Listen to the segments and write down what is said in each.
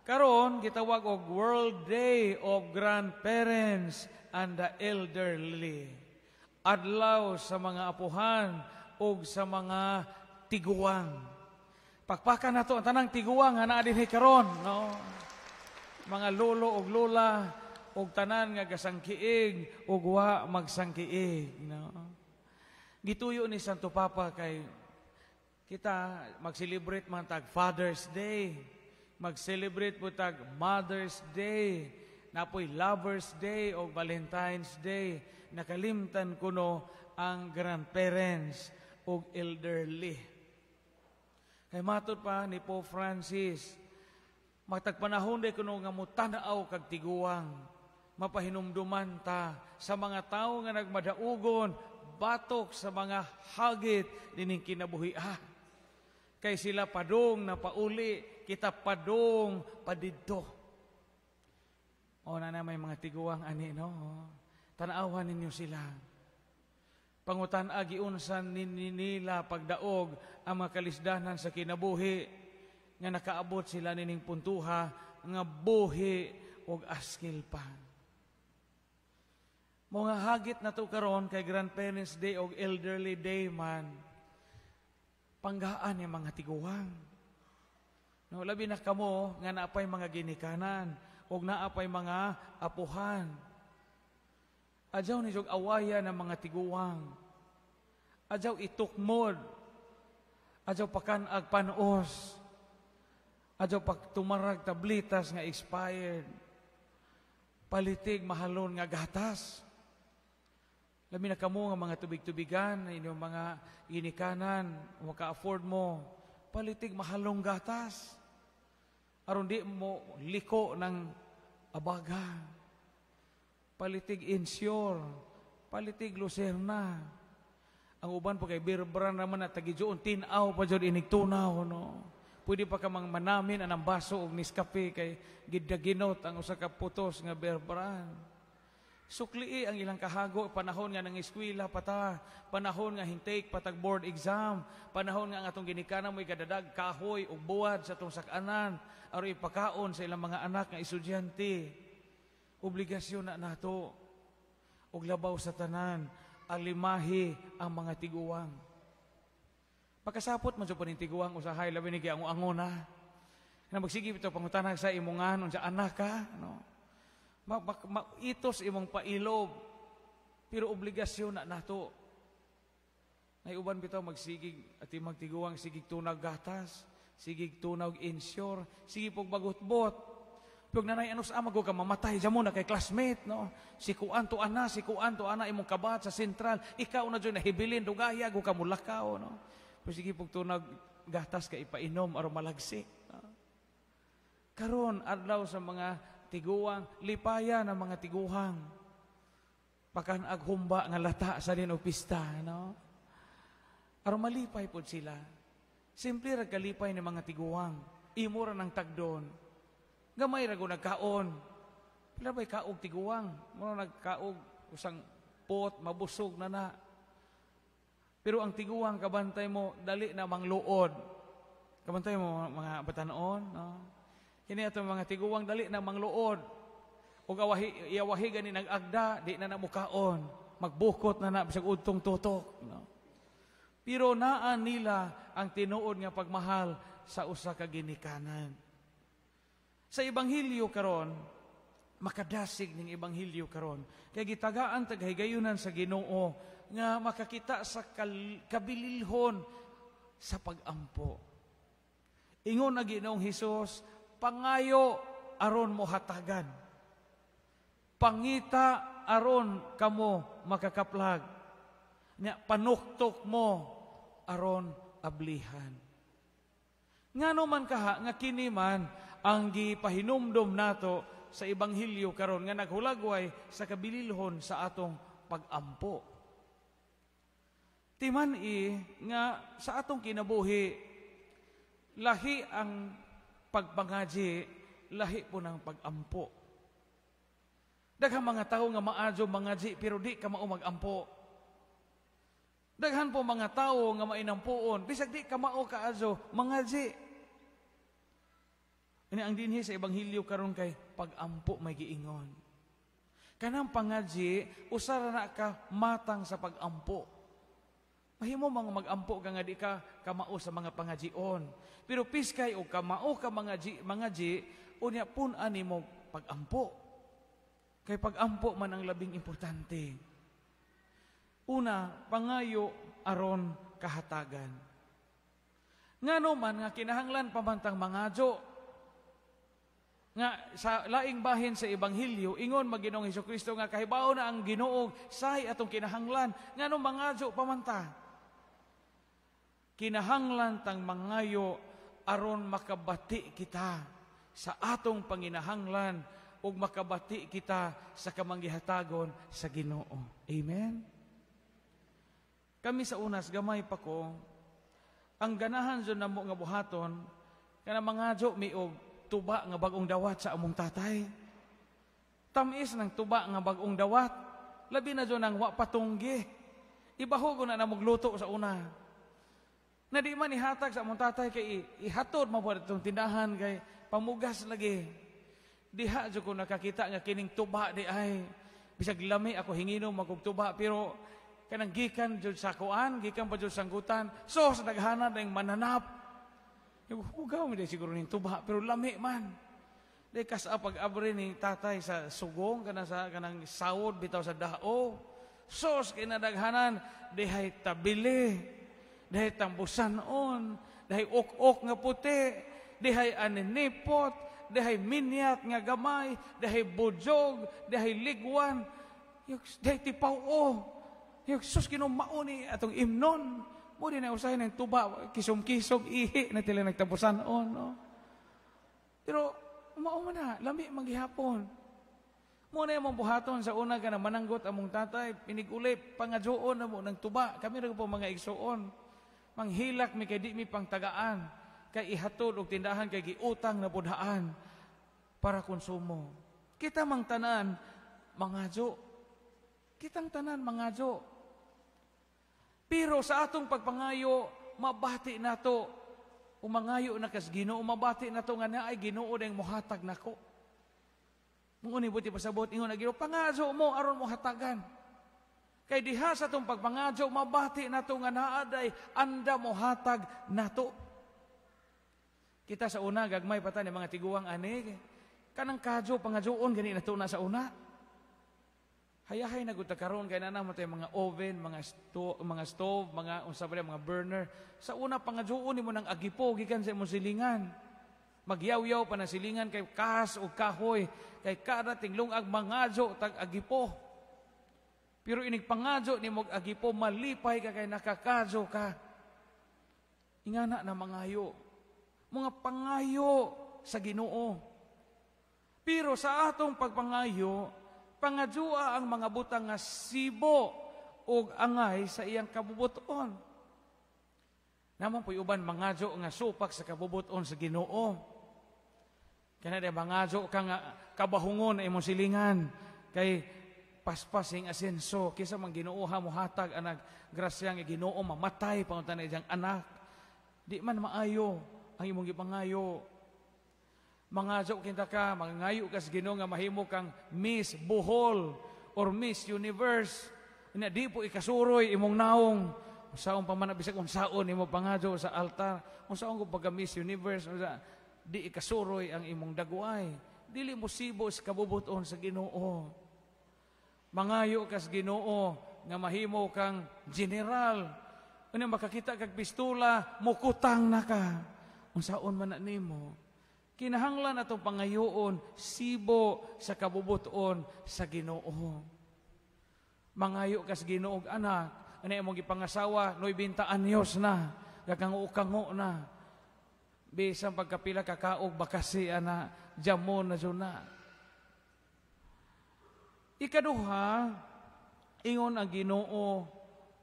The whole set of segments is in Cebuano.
Karon gitawag og World Day of Grandparents and the Elderly. Adlaw sa mga apuhan ug sa mga tiguang. Pakpakan nato ang tanang tiguang nga naa dinhi karon, no? Mga lolo ug lola ug tanan nga gasangkiig ug wa magsangkiig, no? Gituyo ni Santo Papa kay kita mag-celebrate man tag Father's Day, mag-celebrate po tag Mother's Day, napoy Lover's Day o Valentine's Day. Nakalimtan kuno ang grandparents ug elderly. Kay matud pa ni Pope Francis, matag panahon day kuno nga mutanaw kag tiguang, mapahinumduman ta sa mga tawo nga nagmadaugon batok sa mga hagit nining kinabuhi. Ah, kay sila padung na pauli, kita padung padidto. O na may mga tiguang ani, no? Tanawan ninyo sila. Pangutan-a giunsan nila pagdaog ang mga kalisdanan sa kinabuhi nga nakaabot sila nining puntuha nga buhi og askil pa. Mga hagit na to karon kay Grandparents Day og Elderly Day man. Panggaan yung mga tiguang. No, labi na kamo nga naapay mga ginikanan og naapay mga apuhan. Adyaw ni jog awaya ng mga tiguang. Adyaw itukmod. Adyaw pakan-ag panos. Adyaw pagtumarag tablitas nga expired. Palitig mahalon nga gatas. Labi na kamo nga mga tubig-tubigan, inyong mga ginikanan, maka-afford mo, palitig mahalong gatas. Aron di mo liko ng abaga. Palitig Ensure, palitig Lucerna. Ang uban pa kay Bear Brand naman at tagijoon, tinaw pa jud inig tunaw, no? Pwede pa ka mang manamin anang baso og Nescafe kay gidaginot ang usa ka putos nga Bear Brand. Suklii ang ilang kahago panahon nga nang eskwela pata, panahon nga hintake patag board exam, panahon nga ang atong ginikanan mo'y gadadag kahoy ug buwad sa atong sakanan aron ipakaon sa ilang mga anak nga estudyante. Obligasyon na nato ug labaw sa tanan, alimahi ang mga tiguang. Pagkasapot man jud paning tiguang usahay, labi ni kay ango-ango na. Na magsige bitaw pangutana sa imongan unsa anak ka, no? Itos imong pailob, pero obligasyon na nato. Nay uban bitaw magsigig at magtiguang sigig tunag gatas, sigig tunag Ensure, sige pog bagutbot. Pag nanay ano sa amago ka mamatay mo na kay classmate, no? Si kuan to ana, si kuan to ana imong kabat sa sentral, ikaw na jud nahibilin dugaya go ka mulakaw, no? Pero sige pog tunag gatas ka ipainom aron malagsik. No? Karon adlaw sa mga tiguang, lipaya ng mga tiguang. Pakan-ag humba nga lata sa din og pista, no? Aron malipay pod sila. Simple ra kalipay ng mga tiguang. Imo ra ng tagdon. Gamay ra go nagkaon. Pila ba'y kaog tiguang? Mo nagkaog usang pot, mabusog na na. Pero ang tiguang kabantay mo, dali na mangluod. Kabantay mo mga batanon, no? Kini atong mga tiguang dali na mangluod. Ug awahi iawahi gani nag-agda, di na na mukaon. Magbukot na na bisag udtong tutok, no? Pero naa nila ang tinuod nga pagmahal sa usa ka ginikanan. Sa ebanghelyo karon, makadasig ning ebanghelyo karon. Kay gitagaan tag higayunan sa Ginoo nga makakita sa kabililhon sa pagampo. Ingon na Ginoong Hesus, pangayo aron mo hatagan. Pangita aron kamo makakaplag. Nya panuktok mo aron ablihan. Ngano man kaha nga kini man ang gipahinumdom nato sa ebanghelyo karon nga naghulagway sa kabililhon sa atong pagampo. Timan-i nga sa atong kinabuhi lahi ang pagpangaji, lahi po ng pagampo. Daghang mga tawo nga maadyo mangaji pero di ka mao magampo. Daghan po mga tawo nga mainampuon bisag di ka mao kaadyo mangaji. Ini ang dinhi sa ebanghelyo karon kay pag-ampo may giingon. Kanang pangadji usa ra na ka matang sa pag-ampo. Mahimo mga mag-ampo ka nga di ka kamao sa mga pangajion. Pero piskay o kamao ka mga ji, mga ji, unya pun-an nimo pag-ampo. Kay pag-ampo man ang labing importante. Una, pangayo aron kahatagan. Ngano man nga kinahanglan pamantang mangadyo? Nga sa laing bahin sa ebanghelyo, ingon man Ginoong Hesukristo nga kahibaw na ang Ginoo say atong kinahanglan. Ngano mangadyo pamanta? Kinahanglan tang mangayo aron makabati kita sa atong panginahanglan ug makabati kita sa kamanggihatagon sa Ginoo. Amen. Kami sa unas gamay pa ko, ang ganahan jud namo nga buhaton kana mangadyo mi og tuba nga bag-ong dawat sa among tatay. Tamis ng tuba nga bag-ong dawat. Labi na jud nang wa patunggi. Ibaho ko na namog luto sa una. Na di man ihatag sa among tatay kay ihatod mo itong tindahan kay pamugas lagi. Diha jud ko nakakita nga kining tuba di ay bisag lami ako hinginom magug tuba, pero kanang gikan jud sa kuan, gikan pa jud sanggutan, so sa daghanan ng mananap. Hugaw mi siguro ning tuba, pero lami man. Di kas pag abre ni tatay sa sugong kana sa kanang sawod bitaw sa dao. Sos kinadaghanan dihay tabili, dihay tambusanon, dihay ok-ok nga puti, dihay aninipot, dihay minyat nga gamay, dihay budyog, dihay ligwan, dihay tipaw-o. Sus, Ginoo, ni atong imnon. Mo di na usahay ng tuba, kisum-kisog, ihi na tila nagtabusan on. No? Pero, mao man na, lami maghihapon. Mo na imong buhaton sa una ka na mananggot among tatay, piniguli, pangadyoon na mo ng tuba. Kami ra po mga igsuon. Manghilak mi kay di mi pangtagaan. Kay ihatod og tindahan kay giutang na budhaan para konsumo. Kita mang tanan, mangadyo. Kitang tanan, mangadyo. Pero sa atong pagpangayo, mabati nato. Umangayo na kas Ginoo, mabati nato nga naay Ginoo dayong mohatag nako. Munguni buti pasabot ingon na Ginoo, pangadyo mo aron mohatagan. Kay diha sa atong pagpangadyo, mabati nato nga naa day anda mohatag nato. Kita sa una gagmay pa ta ni mga tiguang ani, kanang kadyo pangadyoon gani nato na sa una. Hayahay na gud ta karon kay naa man tay mga oven, mga stove, mga unsa ba mga burner. Sa una pangadyoon nimo ng agipo gikan sa imong silingan. Magyaw-yaw pa na silingan kay kas o kahoy, kay kada tinglungag mangadyo tag agipo. Pero inig pangadyo nimo agipo, malipay ka kay nakakadyo ka. Ingana na mangayo. Mga pangayo sa Ginoo. Pero sa atong pagpangayo, pangadyoa ang mga butang nga sibo og angay sa iyang kabubuton. Naman po'y uban mangadyo nga supak sa kabubuton sa Ginoo. Kana di mangadyo ka nga kabahungon na imong silingan kay paspasing asenso kaysa man Ginoo ha mohatag anag grasya nga Ginoo mamatay pangunta na iyang anak. Di man maayo ang imong gipangayo. Mangadyo kinta ka, mangayo ka sa Ginoo nga mahimo kang Miss Bohol or Miss Universe. Ina di po ikasuroy imong naong. Unsaon pa man bisag unsaon imo pangadyo sa altar, unsaon ko pagka Miss Universe, unsa di ikasuroy ang imong daguay. Dili mo sibo sa kabubuton sa Ginoo. Mangayo ka sa Ginoo nga mahimo kang general. Unya makakita kag pistola, mukutang na ka. Unsaon man na nimo? Kinahanglan atong pangayoon sibo sa kabubuton sa Ginoo. Mangayo ka sa Ginoo og anak, ana imong gipangasawa 90 anyos na, gakango-kango na. Bisan pagkapila kakaog bakasi ana, jamon na jud na. Ikaduha, ingon ang Ginoo,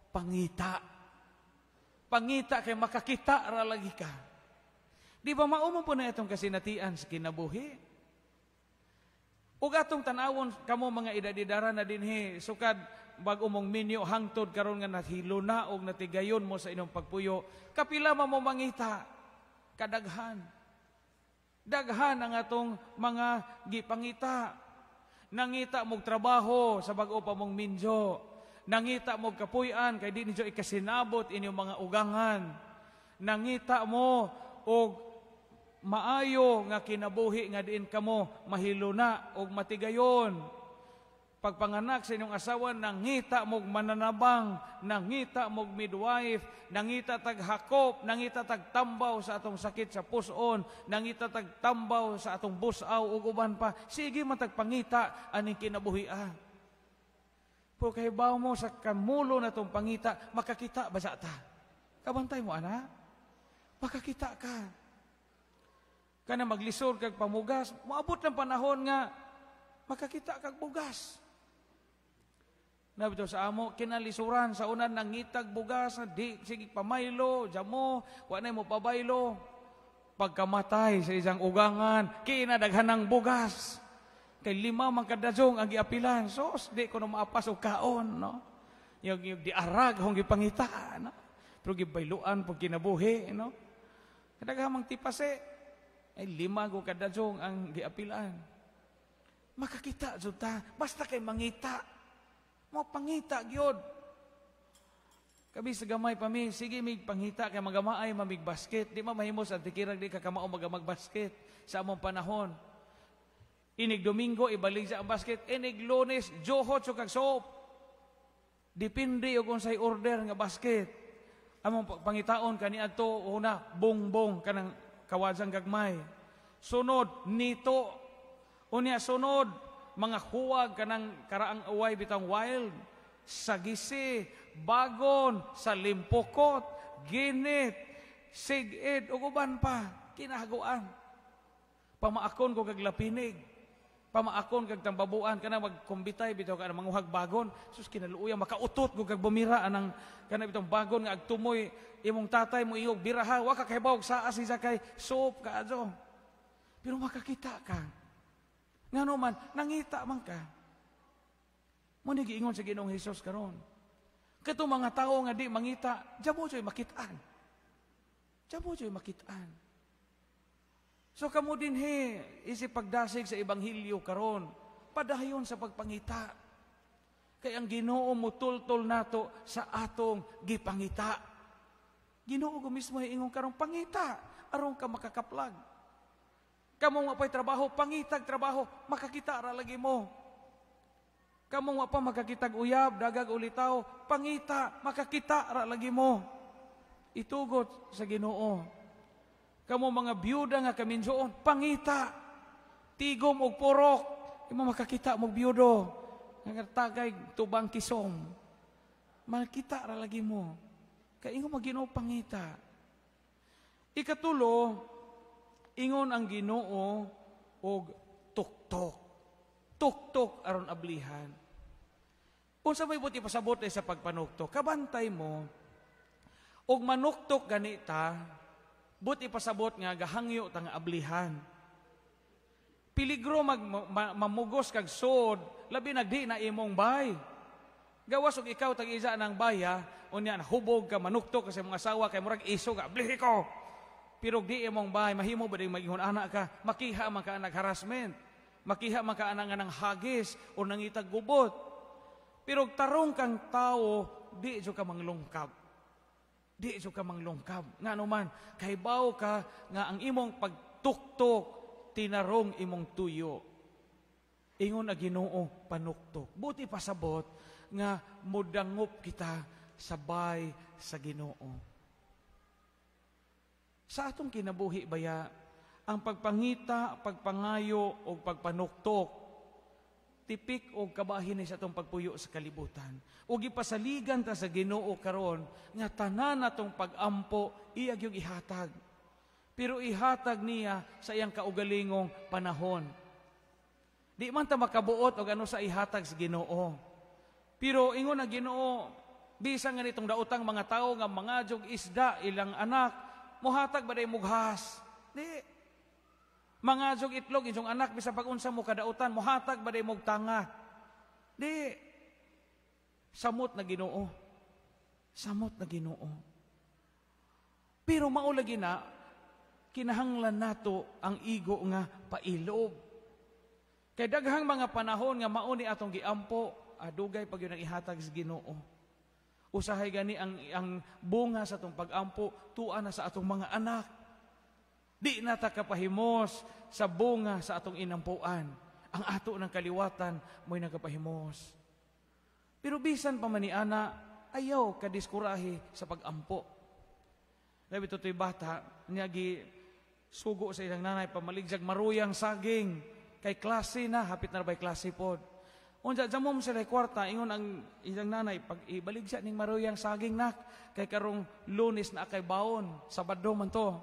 pangita. Pangita kay makakita ra lagi ka. Di ba mao man po na itong kasinatian sa kinabuhi? Ug atong tan-awon kamo mga edad-edara na dinhi, sukad bag-o mong minyo hangtod karon nga nahilo na og natigayon mo sa inyong pagpuyo, kapila man mo mangita? Kadaghan. Daghan ang atong mga gipangita. Nangita mog trabaho sa bag-o pa mong minyo. Nangita mog kapuy-an kay di ninyo ikasinabot inyong mga ugangan. Nangita mo og maayo nga kinabuhi nga diin kamo mahiluna og matigayon. Pagpanganak sa inyong asawa, nangita mog mananabang, nangita mog midwife, nangita tag hakop, nangita tag tambaw sa atong sakit sa puson, nangita tag tambaw sa atong busaw ug uban pa. Sige man tag pangita aning kinabuhia. Pero kahibaw mo sa kamulo na itong pangita, makakita ba sa ta? Kabantay mo, ana? Makakita ka. Kana maglisod kag pamugas, moabot ng panahon nga makakita kag bugas. Nabito sa amo, kinalisuran sa unan nangitag bugas, di sige pamaylo, jamo, wa na mo pabaylo. Pagkamatay sa isang ugangan, kinadaghan ng bugas. Kay lima man kadajong ang giapilan. Sos, di ko na maapas og kaon, no? Yung di arag hong gipangita, no? Pero gibayluan pag kinabuhi, no? Kadaghan mang tipase, ay lima ko kadajong ang giapilan. Makakita jud ta, basta kay mangita. Mo pangita gyud. Kami sa gamay pa mi, sige mig pangita kay magamaay mamig basket. Di ma mahimo sa antikirag di ka kamao magamag basket sa among panahon. Inig Domingo ibalik sa ang basket, inig Lunes johot so kag soap. Depende og unsay order nga basket. Among pangitaon kaniadto una bongbong kanang kawajang gagmay. Sunod nito. Unya sunod mga huwag kanang karaang uway bitang wild, sagisi, bagon, sa limpokot, ginit, sigid, ug uban pa, kinahaguan. Pamaakon ko kag lapinig, pamaakon kag tambabuan, kanang magkumbitay bitaw ka manguhag bagon, sus kinaluoya makautot ko kag bumira anang kanang bitong bagon nga agtumoy imong tatay mo iyog biraha, wa ka kahibaw saa si kay soap ka adyo. Pero makakita ka. Ngano man, nangita man ka. Mo ni giingon sa Ginoong Hesus karon. Katong mga tawo nga di mangita, jamo joy makitaan. Jamo joy makitaan. So kamo dinhi isip pagdasig sa ebanghelyo karon, padayon sa pagpangita. Kay ang Ginoo mutultol nato sa atong gipangita. Ginoo ko mismo ingon karon, pangita aron ka makakaplag. Kamo nga pa'y trabaho, pangitag trabaho, makakita ra lagi mo. Kamo nga pa makakitag uyab, dagag ulitaw, pangita, makakita ra lagi mo. Itugot sa Ginoo. Kamo mga byuda nga kaminjoon, pangita. Tigom og porok, imo makakita mo byudo. Nga tagay tubang kisom. Makita ra lagi mo. Kay ingon Ginoo, pangita. Ikatulo, ingon ang Ginoo og tuktok. Tuktok aron ablihan. Unsa may buti pasabot sa pagpanuktok? Kabantay mo og manuktok ganita, buti pasabot nga gahangyo ta nga ablihan. Peligro mag mamugos kag sod, labi nagdi na imong bay. Gawas og ikaw tag-isa ng baya, unya hubog ka manuktok kasi mong asawa kay murag iso ka, ablihi ko. Pero di imong bahay, mahimo ba din magingon anak ka, makiha man ka anak harassment, makiha man ka anak nga ng hagis o nangitag gubot. Pero tarong kang tao, di jud ka manglungkab. Di jud ka manglungkab. Ngano man, kahibaw ka nga ang imong pagtuktok, tinarong imong tuyo. Ingon ang Ginoo, panuktok. Buti pasabot nga mudangop kita sabay sa Ginoo. Sa atong kinabuhi baya, ang pagpangita, pagpangayo o pagpanuktok, tipik o kabahin ni sa atong pagpuyo sa kalibutan. O gipasaligan ta sa Ginoo karon nga tanan atong pag-ampo iya gyud ihatag. Pero ihatag niya sa iyang kaugalingong panahon. Di man ta makabuot og ano sa ihatag sa Ginoo. Pero ingon ang Ginoo, bisan nga nitong daotang mga tawo nga mga jog isda ilang anak, muhatag ba day mughas? Di. Mga jog itlog inyong anak bisan pag-unsa mo kadautan, muhatag ba day mugtanga? Di. Samot na Ginoo. Samot na Ginoo. Pero mao lagi na Kinahanglan nato ang igo nga pailob. Kay daghang mga panahon nga mao ni atong giampo, adugay pag yun ang ihatag sa Ginoo. Usahay gani ang bunga sa atong pagampo, tua na sa atong mga anak. Di na ta kapahimos sa bunga sa atong inampuan. Ang ato ng kaliwatan mo'y nagapahimos. Pero bisan pa man ni ana, ayaw kadiskurahe sa pagampo. Labi to'y bata, niya gi sugo sa ilang nanay pamaligsag maruyang saging kay klase na, hapit na ba'y klase pod. Unsa jamom sila kwarta, ingon ang ilang nanay, pag ibaligsa ning maruyang saging, nak, kay karong Lunes na kay baon, Sabado man to.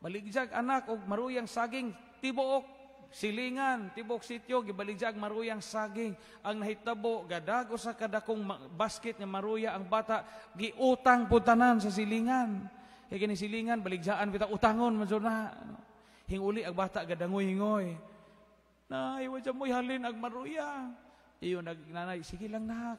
Baligsag, anak, og maruyang saging, tibuok silingan, tibuok sityo, gibaligsag maruyang saging. Ang nahitabo, gadago sa kadakong basket nga maruya ang bata, giutang po tanan sa silingan. Kay kini silingan, baligsaan bitaw, utangon man na. Hinguli ang bata gadangoy-hingoy. Nay, wa mo'y halin ag maruya. Iyo nagnanay, sige lang, nak,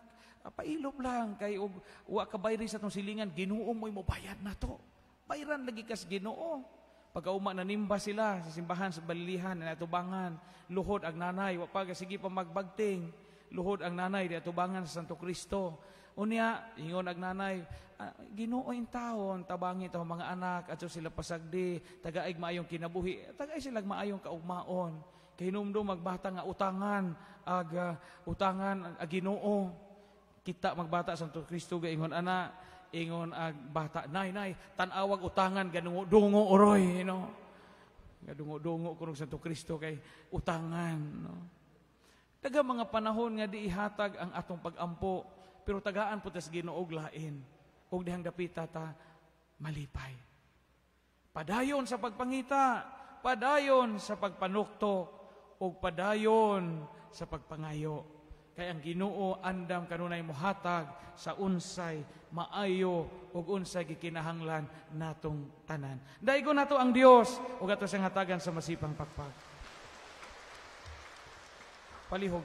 pailop lang kay og wa ka bayri sa atong silingan, Ginoo mo'y mobayad na to. Bayran lagi kas Ginoo. Pagkauma, nanimba sila sa simbahan sa balilihan na atubangan, luhod ang nanay, wa pa sige pa magbagting. Luhod ang nanay di atubangan sa Santo Cristo. Unya, ingon ang nanay, Ginoo in taon, tabangi taong mga anak, adto sila pasagdi, tagaig maayong kinabuhi, tagay sila maayong kaugmaon. Kay hinumdum magbata nga utangan ag utangan ag Ginoo. Kita magbata sa Santo Cristo ga ingon ana, ingon ag bata, "Nay, nay, tan-awag utangan ganungo dungo oroy." Gadungo-dungo kuno Santo Cristo kay utangan, no. Daga mga panahon nga di ihatag ang atong pagampo, pero tagaan po tas Ginoo og lain. Ug dihang dapita ta malipay. Padayon sa pagpangita, padayon sa pagpanuktok, ug padayon sa pagpangayo. Kay ang Ginoo andam kanunay mohatag sa unsay maayo ug unsay gikinahanglan natong tanan. Daigon nato ang Dios ug ato siyang hatagan sa masipang pakpak. Palihog.